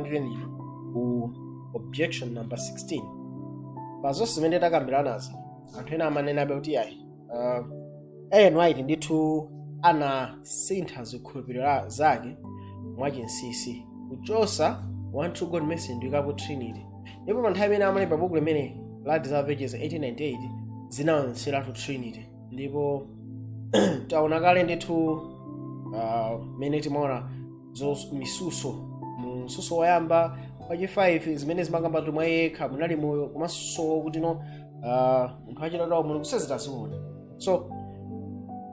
Ndikulandireni inu ku objection number 16. Pa zonse zimene takambiranazi, anthu ena amanenabe kuti ayi, Ellen White ndithu anasintha zikhulupiriro zake mwachinsinsi, kuchosa One True God message ndikuikapo Trinity. Ndipo pa nthawi imene amalemba buku limene la Desire of Ages 1898, zinaonetseratu Trinity. Ndipo taona kale ndithu mmene timaona misuso mu msuso woyamba wachi 5, zimene zimakamba kuti mwa yekha munali moyo, komanso kuti no munthu achitatu Mulungu, sezitaziona. So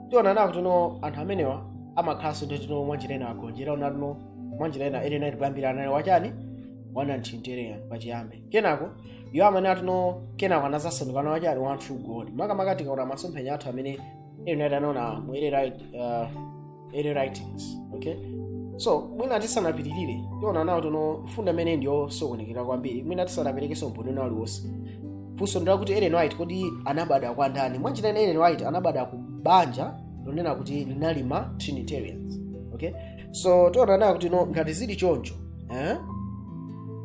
tiona nawo kuti no, anthu amenewa amakhalanso ndi tino mwanjira ina agonjera. Ona tino mwanjira ina Ellen White kuyambira anali wachani? Wa non-Trinitarian pachiyambi. Kenako iwo amene atino kenako anazasandukana wachani? One true God. Makamaka tikaona masomphenya athu amene Ellen White anaona mu early writings. Okay, so mwina tisanapitirire, tiona nawo tino mfundo amene ndiyosokonekera kwambiri. Mwina tisanaperekenso umboni wina uliwonse, funso ndilakuti Ellen White kodi anabadwa kwa ndani? Mwanjira ina Ellen White anabadwa ku banja lonena kuti linali ma Trinitarians. Okay, so tiona nawo kuti no, ngati zili choncho, eh?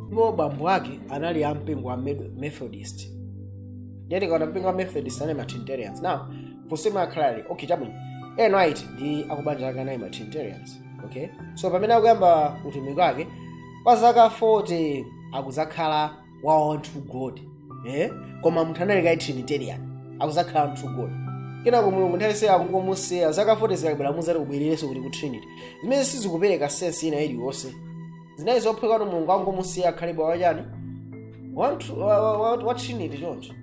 Ndipo bambo ake anali ampingo wa Methodist. Ndiye tikaona mpingo wa Methodist anali ma Trinitarians. Now funso imakhala, okay, chabwino, Ellen White ndi akubanja ake anali ma Trinitarians. Okay, so pamene akuyamba utumiki wake kwa zaka 40, akuzakhala wa one true God, eh? Koma munthu anali kai Trinitarian, akuzakhala one true God. Kenako Mulungu nthawi se akungomusiya, zaka 40 zikabwera, muzati kubwererenso kuti ku Trinity, zimene sizikupereka sense ina iliyonse. Zinali zophweka kuti Mulungu angomusiya akhale wachani? Wa Trinity. Choncho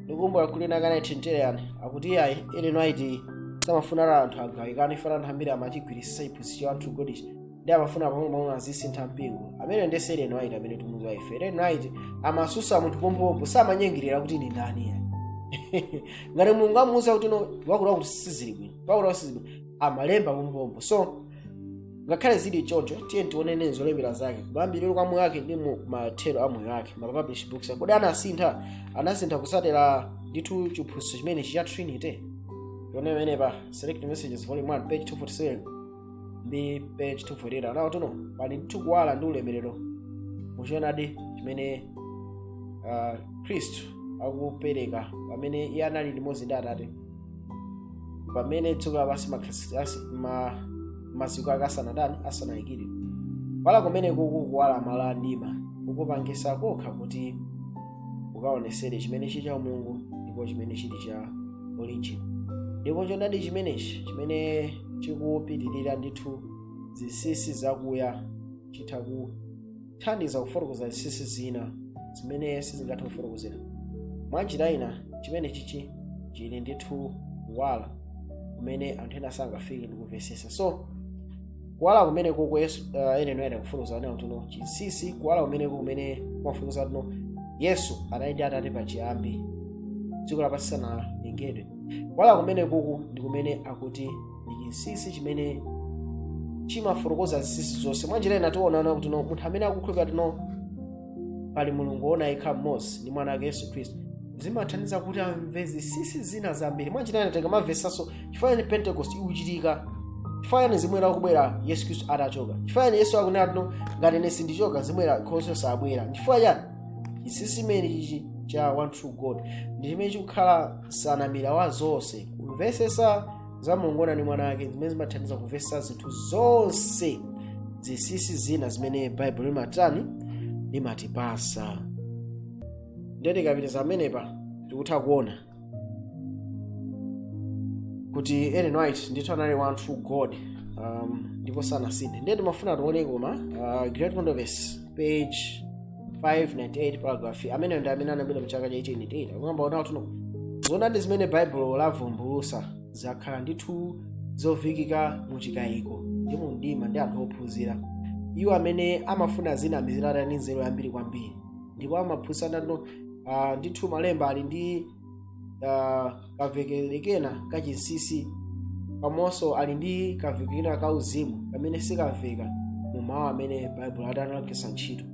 ndikumbwa kulina kana Trinitarian akuti iyayi, Ellen White samafuna anthu agawikane, ifana anthu ambiri amachigwirisisa chiphunzitso cha one true God ichi, ndi amafuna pang'ono azisintha mpingo. Amene ndi Ellen White amene tumuziwa ife. Ellen White amasusa munthu pompopompo, samanyengerera kuti ndi ndani ya. Ngati Mulungu amuwuza kuti no, wakuti wakuti sizili bwino, pakuti sizili bwino, amalemba pompopompo. So ngakhale zili choncho, tiye tionene zolembera zake kumayambiriro kwa moyo wake ndi mu mathero a moyo wake, ma published books. Kodi anasintha? Anasintha kusatira ndithu chiphunzitso chimenechi cha Trinity? Tione pamenepa Select Messages volume 1 page 247 ndi page 248. Anawo tuno pali ndithu kuwala ndi ulemerero muchoonadi chimene Khristu akupereka pamene iye anali limodzi ndi Atate, pamene dziko lapansi maziko ake asanatani? Asanayikidwe. Kuwala kumene kuku kuwala malo a mdima, kukupangisa kokha kuti kukaonesere chimene chili cha Mulungu ndipo chimene chili cha origin. Ndipo choonadi chimenechi chimene chikupitirira ndithu zinsinsi zakuya chitha kuthandiza kufotokoza zinsinsi zina zimene sizingathe kufotokozera mwanjira ina. Chimene chichi chili ndithu kuwala kumene anthu ena sangafike ndi kumvesesa. So kuwala kumene koko Yesu, ene ene kufotokoza nawo tuno chinsinsi, kuwala kumeneko kumene kumafotokoza tuno Yesu anali ndi Atate pachiyambi, dziko lapansi sanalengedwe. Kuwala kumene kuku ndi kumene akuti ndi chinsinsi chimene chimafotokoza zinsinsi zonse. Mwanjira ina tionana kuti no, munthu amene akukhulupirira tino pali Mulungu woona yekha mmodzi ndi Mwana wake Yesu Khristu, zimathandiza kuti amve zinsinsi zina zambiri. Mwanjira ina tikamamvesanso chifukwa chani Pentecost ikuchitika, chifukwa chani zimwera kubwera Yesu Khristu atachoka, chifukwa chani Yesu akunena tino ngati ine sindichoka, zimwera khonso sabwera, chifukwa chani? Chinsinsi chimene chichi cha one true God ndi chimene chikukhala nsanamira wa zonse, kumvesesa za Mulungu ndi Mwana wake, zimene zimathandiza kumvesa zinthu zonse, zinsinsi zina zimene Baibulo limatani? Limatipasa. Ndiye tikapitiza amenepa, tikutha kuona kuti Ellen White ndithu anali one true God, ndipo sanasinthe. Ndiye timafuna tione koma Great Controversy page 598 paragraph, amene ndi amene anabwera mchaka cha 1888, akuyamba ona kuti no, zoonadi zimene Baibulo lavumbulusa zakhala ndithu zovikika muchikayiko ndi mu mdima ndi anthu ophunzira, iwo amene amafuna zina mizirata ndi nzeru yambiri kwambiri, ndipo amaphunzitsa no ndithu malemba ali ndi kamvekedwe kena kachinsinsi, komanso ali ndi kamvekedwe kena ka uzimu kamene sikamveka mu mawu amene Baibulo atanalagwisa ntchito.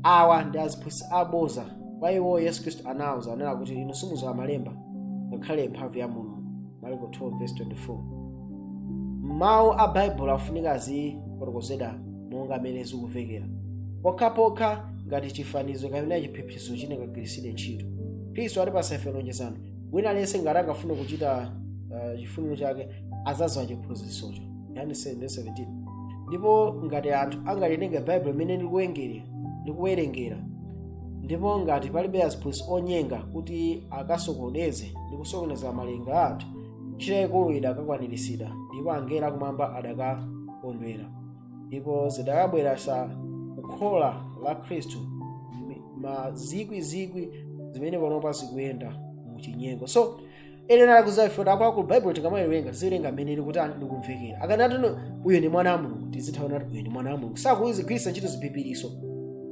Awa ndi aziphunzitsi aboza. Kwa iwo Yesu Khristu anawuza anena kuti inu simudziwa malemba ngakhale mphamvu ya Mulungu, Marko 12 verse 24. Mawu a Baibulo afunika azifotokozedwa monga amene zikumvekera. Pokhapokha ngati chifanizo kapena chiphiphiso chingagwiritsidwe ntchito. Khristu atipasa ife lonjezano: wina aliyense ngati angafune kuchita chifuniro chake azadziwa chiphunzitsocho, Yohane 7:17. Ndipo ngati anthu angalitenga Baibulo imene ndikuwerengera, ndipo ngati palibe aziphunzitsi onyenga kuti akasokoneze ndi kusokoneza malinga a anthu, ntchito yayikulu idakakwaniritsidwa, ndipo angelo akumwamba adakakondwera, ndipo zidakabweretsa kukhola la Khristu ma zikwizikwi zimene panopa zikuyenda mu chinyengo. So ene nalakuza ife akuluakulu, Baibulo tikamawerenga, tiziwerenga mmene likutani, likumvekera. Akanati no, "Uyu ndi mwana wa Mulungu," tizithaona kuti uyu ndi mwana wa Mulungu. Sakuzigwiritsa ntchito ziphiphiriso,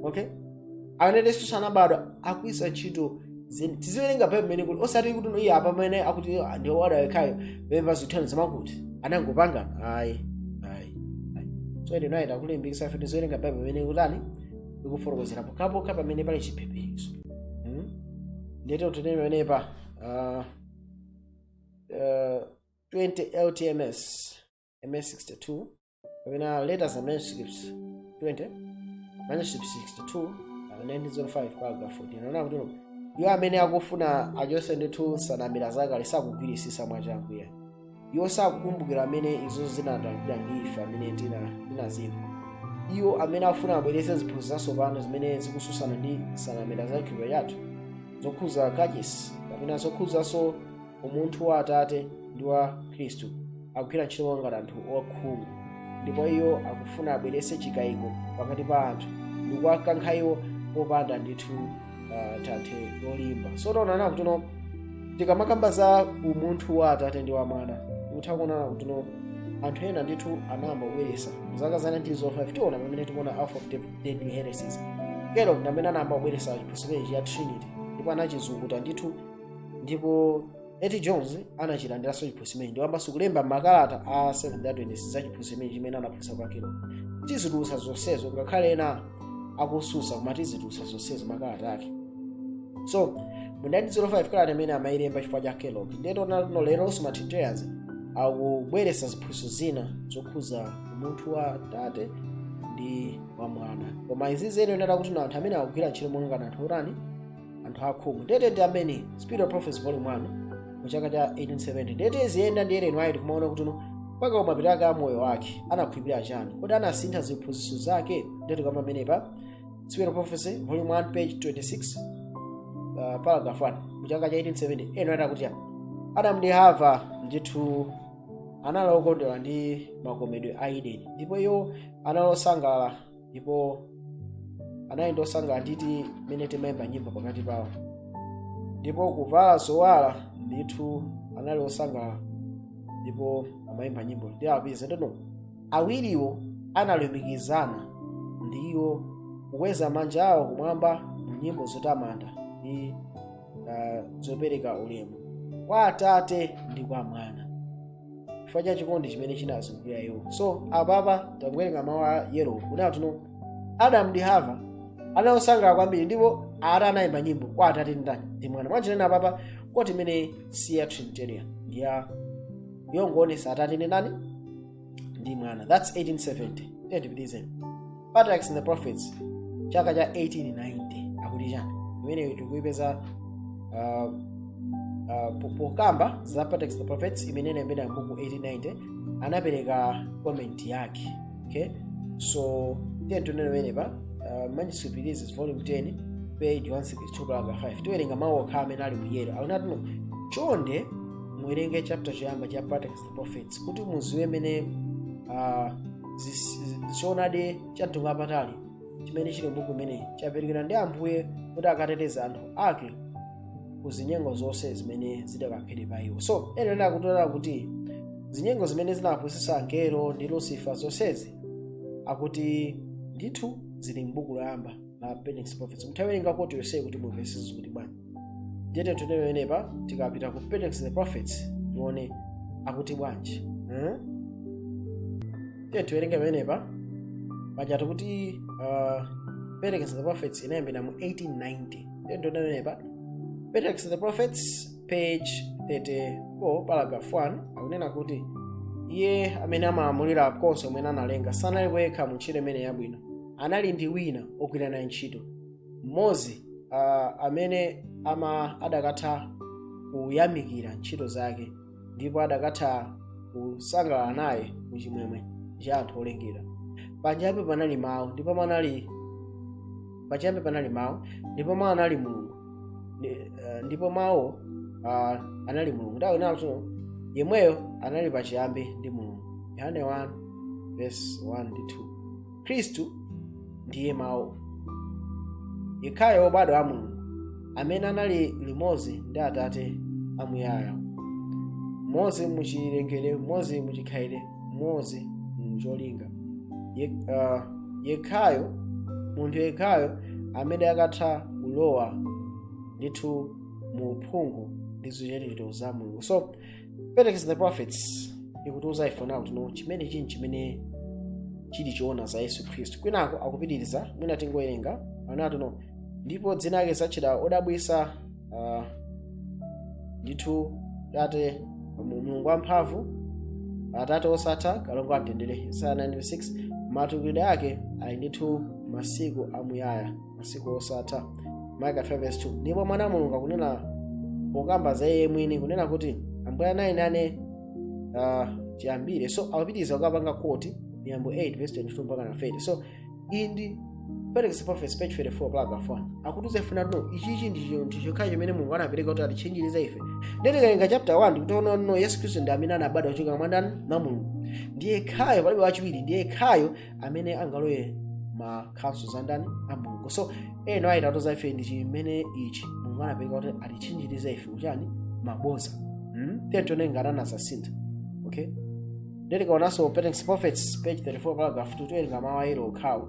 okay? Akanati Yesu sanabadwa, akugwiritsa ntchito. Tiziwerenga Baibulo mmene kuti, osati kuti no, iye apa pamene akuti ndi wada yekhayo pamene pazithani zimakuti anangopangana. Ayi, ayi, ayi. So ene nayi takulimbikitsa ife tiziwerenga Baibulo mmene kutani, ikufotokozera, pokhapokha pamene pali chiphiphiriso. Ndete tinene pamenepa 20 LTMS MS 62 kapena Letters and Manuscripts 20 Manuscript 62 1905 paragraph 14. Anaona kuti iwo amene akufuna achose ndithu nsanamira zakale sakugwirisisa mwachangu ya iwo sakukumbukira amene izo zinadalidwa ndi ife amene tinazimva. Iwo amene akufuna abweretse ziphunzitso zatsopano zimene zikususana ndi nsanamira za chikhulupiriro chathu zokhuza kachisi kapena zokhuzanso umunthu wa Atate ndi wa Khristu akugwira ntchito monga anthu okhungu, ndipo iwo akufuna abweretse chikayiko pakati pa anthu ndi kuwakankha iwo popanda ndithu thanthwe lolimba. So taonana kuti no, tikamakamba za umunthu wa Atate ndi wa Mwana, tikutha kuonana kuti no, anthu ena ndithu anayamba kubweresa mzaka za 1905. Tiona pamene tikuona Alpha of Deadly Heresies. Kellogg ndi amene anayamba kubweresa chiphunzitso cha Trinity ndipo anachizunguta ndithu, ndipo A.T. Jones anachilandiranso chiphunzitso chimenechi ndiwambanso kulemba makalata a Seventh Adventist za chiphunzitso chimenechi chimene anaphunzitsa kwa Kellogg. Tizitulutsa zonsezo, ngakhale ena akususa, koma tizitulutsa zonsezo, makalata ake. So mu 1905 kalata imene amayilemba chifukwa cha Kellogg. Ndiye no, lero ma Trinitarians akubweretsa ziphunzitso zina zokhuza umunthu wa Tate ndi wa Mwana, koma izi zene nata kuti no, anthu amene akugwira ntchito monga anthu otani, anthu akhungu. Ndete ndi amene Spirit of Prophecy Volume 1 mu chaka cha 1870. Ndete ziyenda ndi Ellen White kumaona kuti no, mpaka kumapita ake a moyo wake anakhulupirira chani? Kodi anasintha ziphunzitso zake? Ndete kamba amenepa Spirit of Prophecy Volume 1 page 26, paragraph 1, mu chaka cha 1870, eno ati kuti Adamu ndi Hava ndithu anali okondwera ndi makomedwe a Edeni, ndipo iwo anali osangalala, ndipo anali ndi osangalala nditi mmene timayimba nyimbo pakati pawo ndipo kuvala zowala. Ndithu anali osangalala ndipo amayimba nyimbo ndi apeza ndino awiriwo analumikizana ndiwo kukweza manja awo kumwamba mu nyimbo zotamanda ndi zopereka ulemu kwa Atate ndi kwa Mwana chifukwa cha chikondi chimene chinazungulira iwo. So apapa takuwerenga mawu a yellow kunena tuno Adamu ndi Hava anaosangalala kwambiri ndipo ata anayimba nyimbo kwa Atate ndani, ndi Mwana. Mwanjinena apapa koti imene si ya Trinitarian, ndi ya yongoonesa Atate ndi ndani, ndi Mwana. That's 1870. Tiyendipitizeni Patriarchs and the Prophets chaka cha 1890 akuti chani? Imeneyo tikuipeza pokamba za Patriarchs and the Prophets imene inalembedwa m'buku 1890, anapereka comment yake. Okay, so tiye tionene pamenepa Manuscript Releases Volume 10 page 162 paragraph 5. Tiwerenga mawu okha amene ali kuyero. Akunati no, chonde muwerenge chapter choyamba cha Patriarchs and the Prophets kuti muziwe mene choonadi cha mtengo wapatali chimene chili m'buku imene chaperekedwa ndi Ambuye kuti akateteze anthu ake ku zinyengo zonse zimene zidakakhale pa iwo. So ena ena akutonera kuti zinyengo zimene zinapusisa angelo ndi Lucifer, zonsezi akuti ndithu zili m'buku loyamba la Patriarchs Prophets. Muthawerenga koti yonseyi kuti mumvetsetse kuti bwanji. Ndiyete tionene pamenepa tikapita ku Patriarchs and the Prophets tione akuti bwanji, Tiye tiwerenge pamenepa pajatu kuti Patriarchs and the Prophets inayambira mu 1890. Tiye tione pamenepa Patriarchs and the Prophets page 34 paragraph 1, akunena kuti iye amene amalamulira konse omwe analenga sanali yekha mu ntchito imene yabwino. Anali ndi wina ogwira naye ntchito mmodzi amene ama adakatha kuyamikira ntchito zake ndipo adakatha kusangalala naye muchimwemwe cha anthu olengedwa. Pachiyambi panali mawu, ndipo panali pachiyambi panali mawu, ndipo mawu anali Mulungu, ndipo mawu anali Mulungu. Ndawo inato yemweyo anali pachiyambi ndi Mulungu. Yohane 1 verse 1 ndi 2. Khristu ndiye mawu yekhayo wobadwa wa Mulungu amene anali limodzi ndi Atate amuyaya, mmodzi muchilengedwe, mmodzi muchikhalire, mmodzi mucholinga. Yekhayo, munthu yekhayo amene akatha kulowa ndithu mu uphungu ndi zochitachita za Mulungu. So Patriarchs and the Prophets ikutiuza ife nawo kuti no, chimene chini chimene chili choona za Yesu Khristu. Kwinako akupitiriza, mwina tingowerenga anati no, ndipo dzina lake zatchedwa Odabwisa, ndithu Tate, Mulungu wamphamvu, Atate osatha, Kalonga wamtendere. Yesaya 96. Matukidwe ake ali ndithu masiku amuyaya, masiku osatha. Mika 5 verse 2. Ndipo Mwana wa Mulungu akunena pokamba za iye mwini kunena kuti Ambuye anali nane chiyambire. So akupitiriza kukapanga quote Miyambo 8 verse 22 mpaka na 30. So iyi ndi Patriarchs Prophets, page 34, paragraph 1. Akutiuza ife no, ichichi ndi chinthu chokha chimene Mulungu anapereka kuti atichinjirize ife. Nditikalenga chapter 1, ndikutiona no, Yesu Khristu ndi amene anabadwa kuchoka mwa ndani? Mwa Mulungu. Ndiye yekhayo, palibe wachiwiri, ndiye yekhayo amene angalowe ma counsel za ndani? A Mulungu. So eno ayitatoza ife ndi chimene ichi Mulungu anapereka kuti atichinjirize ife kuchani? Maboza. Tiye tione ngati anasasintha. Okay, nditikaonanso Patriarchs Prophets, page 34, paragraph 2, tiwerenga mawu ayero okhawo.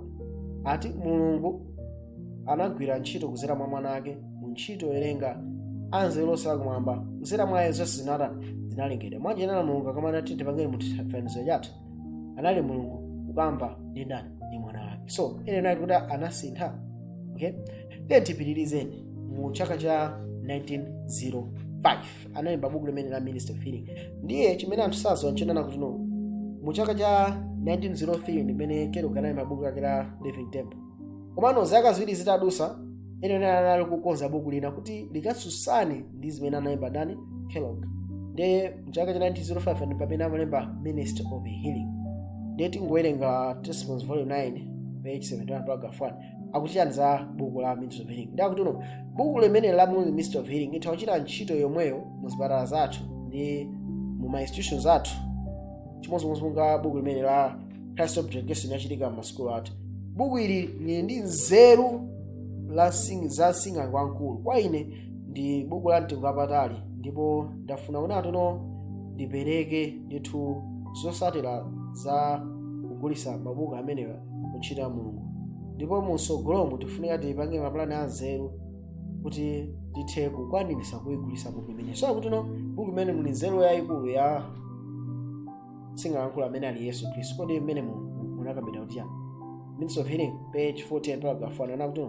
Ati Mulungu anagwira ntchito kudzera mwa Mwana ake mu ntchito yolenga anzeru onse akumwamba. Kudzera mwa iye zonse zinatani? Zinalengedwa. Mwanjenera Mulungu akamana titi tipangeni mu chifanizo chathu, anali Mulungu kukamba ndi ndani? Ndi Mwana wake. So ene nati kuti anasintha. Okay, then tipitirizeni. Mu chaka cha 1905 analemba buku limene la Ministry of Healing. Ndiye chimene anthu sadziwa nchenana kuti no, mu chaka cha 1903 ndimene Kellogg analemba buku lake la Living Temple. Komano zaka 2 zitadusa, ene anali kukonza buku lina kuti likatsutsane ndi zimene analemba ndani? Kellogg. Ndiye mchaka cha 1905 ndi pamene amalemba Ministry of Healing. Ndiye tingowerenga Testimonies volume 9, page 71, paragraph 1. Akuti chani za buku la Ministry of Healing? Ndi akuti no, buku limene la Ministry of Healing itha kuchita ntchito yomweyo mu zipatala zathu ndi mu ma institutions athu, chimodzimodzi monga buku limene la Christ Object yachitika m'masukulu athu. Buku ili lili ndi nzeru za msing'anga wamkulu. Kwa ine ndi buku la mtengo wapatali, ndipo ndafuna kuti atuno ndipereke ndithu zosatira za kugulitsa mabuku amenewa ku ntchito ya Mulungu. Ndipo mutsogolomu tifunika tipange mapulani anzeru kuti tithe kukwaniritsa kuyigulitsa buku limene. So akuti no, buku limene muli nzeru yayikulu ya sing'anga amene ali Yesu Khristu. Kodi mmene munakambira kuti chani? Ministry of Healing, page 14, paragraph 1. Anakuti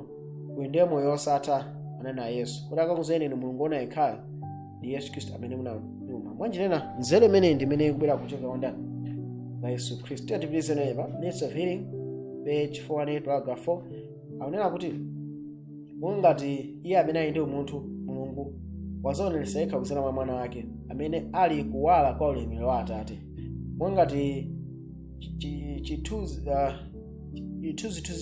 uyu ndiye moyo wosatha, anena Yesu, kuti akakuzeni inu Mulungu ona yekhayo ndi Yesu Khristu amene munamtuma. Mwanjinena nzeru imeneyi ndi imene ikubwera kuchoka kwa ndani? Kwa Yesu Khristu. Tiyatipitize pa Ministry of Healing, page 418, paragraph 4. Akunena kuti ngati iye amene ali ndi umunthu, Mulungu wazionetsa yekha kudzera mwa Mwana wake amene ali kuwala kwa ulemerero wa Atate, mwangati chithunzithunzi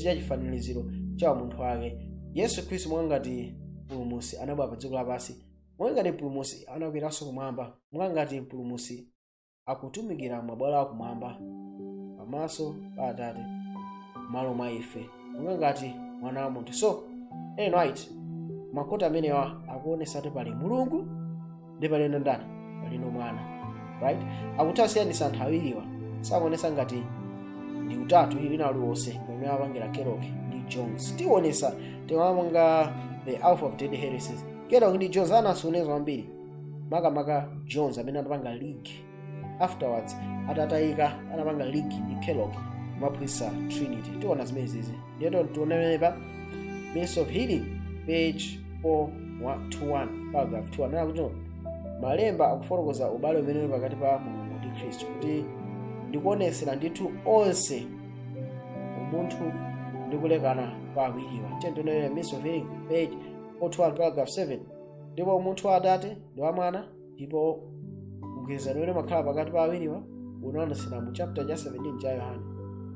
cha chifaniziro cha umunthu wake. Yesu Khristu mwangati Mpulumutsi anabwera pa dziko lapansi, mwangati Mpulumutsi anakweranso kumwamba, mwangati Mpulumutsi akutumikira mabwalo akumwamba pamaso pa Atate m'malo mwa ife, monga ngati Mwana wa munthu. So eno right, ma quote amenewa akuonesa pali Mulungu ndi palino ndani? Palino Mwana, right? Akuti asiyanisa anthu awiriwa, sakuonesa ngati ndi utatu wina uliwonse pamene apangira Kellogg ndi Jones. Tionesa tikamapanga The Alpha of Deadly Heresies, Kellogg ndi Jones anasokoneza kwambiri, makamaka Jones amene anapanga league afterwards atatayika, anapanga league ndi Kellogg kumaphunzitsa Trinity. Tiona zimene zizi. Ndiyeto tionepa Ministry of Healing, page 421, paragraph 2. Anena kuti malemba akufotokoza ubale umene uli pakati pa Mulungu ndi Khristu kuti ndikuonesera ndithu onse umunthu Ndi kulekana kwa awiriwa. Tentonene Mystery of Healing, page 421, paragraph 7. Ndipo umunthu wa Atate ndi wa Mwana ndipo mgwirizano umene umakhala pakati pa awiriwa unaonetsera mu chapter cha 17 cha Yohane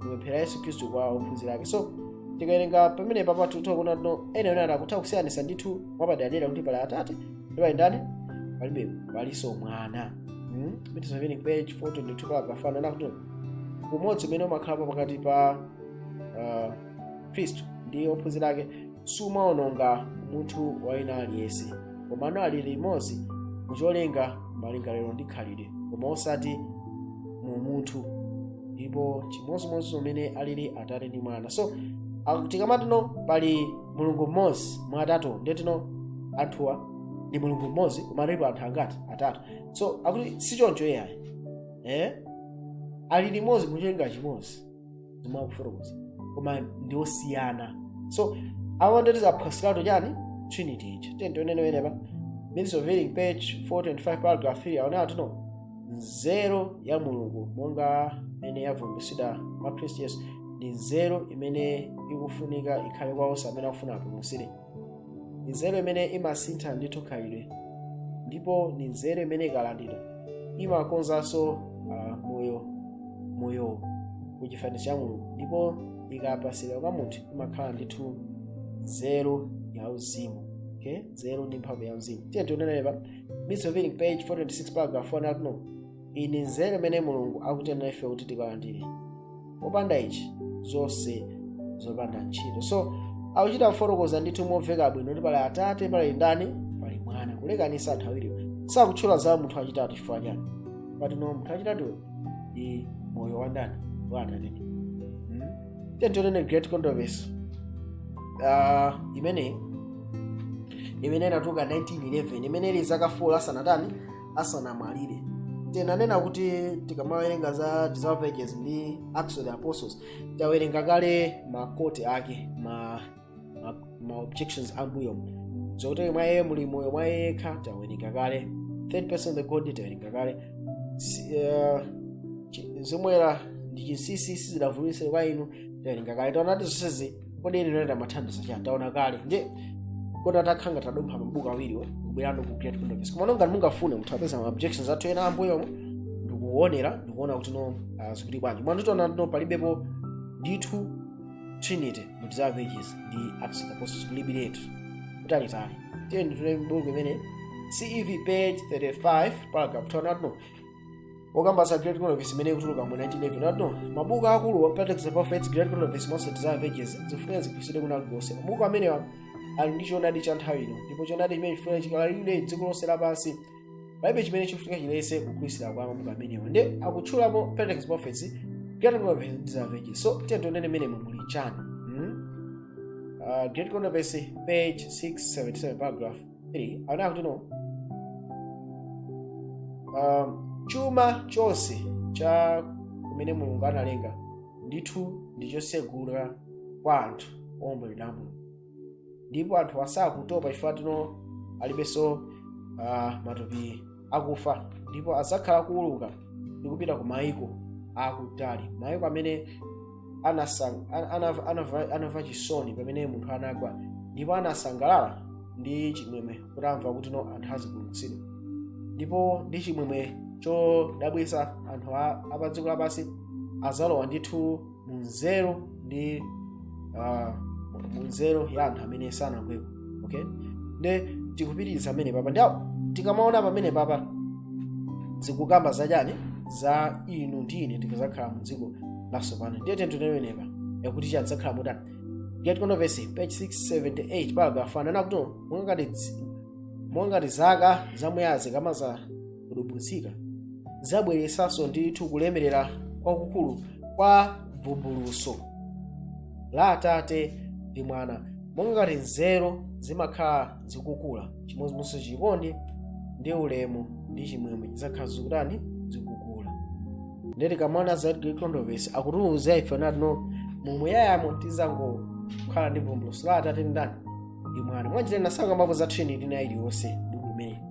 kupemphera Yesu Khristu kwa ophunzira ake. So tikawerenga pamene papa tutha kuona no ene ene akutha kusiyanitsa ndithu mwapaderadera kuti pali Atate ndi pali ndani, palibe, palinso Mwana. Mystery of Healing, page 422, paragraph 1, anakuti umodzi umene umakhalapo pakati pa Khristu ndi ophunzira ake sumaononga munthu wa wina aliyense, komano ali limodzi mucholinga, malingaliro ndi khalidwe, koma osati mu munthu, ndipo chimodzimodzi umene alili Atate ndi Mwana. So tikamatino pali Mulungu mmodzi mwa atatu, ndetino anthuwa ndi Mulungu mmodzi koma alipo anthu angati? Atatu. So akuti sichoncho iyayi, eh? Ali limodzi mucholinga chimodzi zomwe akufotokoza, koma ndi osiyana. So awa ndeti zaphwasiratu chani? Trinity ichi. Tentionene wenepa Mystery of Healing, page 425, paragraph 3, aonera tino nzeru ya Mulungu monga imene yavumbulutsidwa mwa Khristu Yesu ndi nzeru imene ikufunika ikhale kwa onse amene akufuna apulumutsidwe. Ndi nzeru imene imasintha ndithu khalidwe, ndipo ndi nzeru imene ikalandira imakonzanso moyo ku chifanizo cha Mulungu, ndipo ikapasidwa kwa munthu imakhala ndithu nzeru ya uzimu, okay? Nzeru ndi mphamvu ya uzimu. Tiye tionenepa Mystery of Healing, page 426, paragraph 1, akuno iyi ndi nzeru imene Mulungu akutenera ife kuti tikalandire. Popanda ichi zonse zopanda ntchito. So akuchita kufotokoza ndithu momveka bwino kuti pali Atate, pali ndani? Pali Mwana, kulekanisa anthu awiriwa. Sakutchula za munthu achitatu. Chifukwa chani? Patino munthu achitatuyo ndi moyo wa ndani? Wa Atate. Tiye Great Controversy imene inatuluka 1911, imene ili zaka 4 asanatani, asanamwalire. Tinanena kuti tikamawerenga za Desire of Ages ndi Acts of the Apostles, tawerenga kale ma quote ake, ma objections ambuyo, zokuti mwa iye muli moyo mwa iye yekha, tawerenga kale. Third person of the Godhead tawerenga kale. Zomwera ndi chinsinsi sizidavumbulutsidwe kwa inu, tawerenga kale. Taona kuti zonsezi kodi ine nenda mathandizo chani? Taona kale. Nje kodi atakhanga tadumpha mabuku awiriwo kubwerano ku Great Controversy. Koma nongati mungafune muthu apeza ma objections athu ena ambuyomo ndikuonera, ndikuona kuti no zikuti bwanji. Mwanditiona no palibepo ndithu Trinity mu Desire of Ages ndi Acts of the Apostles, kulibiretu kutalitali. Tiye nditule buku imene CEV, page 35, paragraph 2, no okamba za Great Controversy imene ikutuluka mu 1911, natino mabuku akulu wa Patriarchs and Prophets, Great Controversy monso Desire of Ages zikufunika zigwiritsidwe kuna kulikonse. Mabuku amenewa ali ndi choonadi cha nthawi ino, ndipo choonadi chimene chifunika chikalalikidwe dziko lonse lapansi. Palibe chimene chikufunika chilese kugwirisira kwa mabuku amenewa. Ndi akutchulapo Patriarchs and Prophets, Great Controversy, Desire of Ages. So tiye tionene menemo muli chani. Great Controversy, page 677, paragraph 3, aonera kuti no chuma chonse cha kumene Mulungu analenga ndithu ndi chosegula kwa anthu owomboledwa a Mulungu, ndipo anthu asakutopa chifukwa tino alibenso matupi akufa, ndipo azakhala kuuluka ndi kupita ku mayiko akutali, mayiko amene anamva chisoni pamene munthu anagwa ndipo anasangalala ndi chimwemwe kuti amva kuti no anthu azipulumutsidwa. Ndipo ndi chimwemwe chodabwitsa anthu a pa dziko lapansi azalowa ndithu mu nzeru ndi mu nzeru ya anthu amene sanagweko. Okay, nde tikupitiriza pamene papa. Ndi tikamaona pamene papa zikukamba zachani? Za inu ndi ine tikazakhala mu dziko latsopano. Ndiye tentonenepa yakuti chadzakhala motani? Great Controversy, page 678, paragraph 1, anakuti monga ngati zaka zamuyaya zikamaza kudubutsika zabweretsanso ndithu kulemerera kwakukulu kwa vumbulutso la Atate ndi Mwana, monga ngati nzeru zimakhala zikukula, chimodzimodzi chikondi ndi ulemu ndi chimwemwe zikhala zikutani? Zikukula. Ndiye tikamaona za Great Controversy akutiwuza ife natino mumuyayamo tizangokhala ndi vumbulutso la Atate ndani? Ndi Mwana. Mwanjira nasangambapo za Trinity ina iliyonse buku limene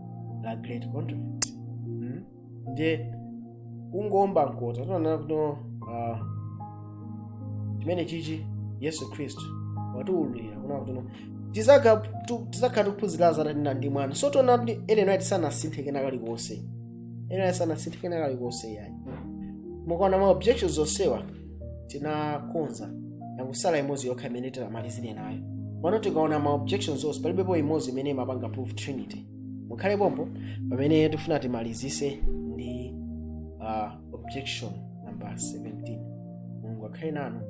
la Great Controversy. Ndiye kungomba mkota tiona kuti chimene chichi ndi Yesu Khristu watiwululira kuna kuti no tizakhala tikuphunzira za Atate ndi Mwana. So tiona kuti Ellen White sanasinthe kena kalikonse. Ellen White sanasinthe kena kalikonse yayi. Mukaona ma objections zonsewa tinakonza, yakusala imodzi yokha imene titamalizire nayo pano. Tikaona ma objections onse, palibepo imodzi imene imapanga proof Trinity. Mukhale pompo pamene tifuna timalizise ndi objection number 17. Mulungu akhale nanu.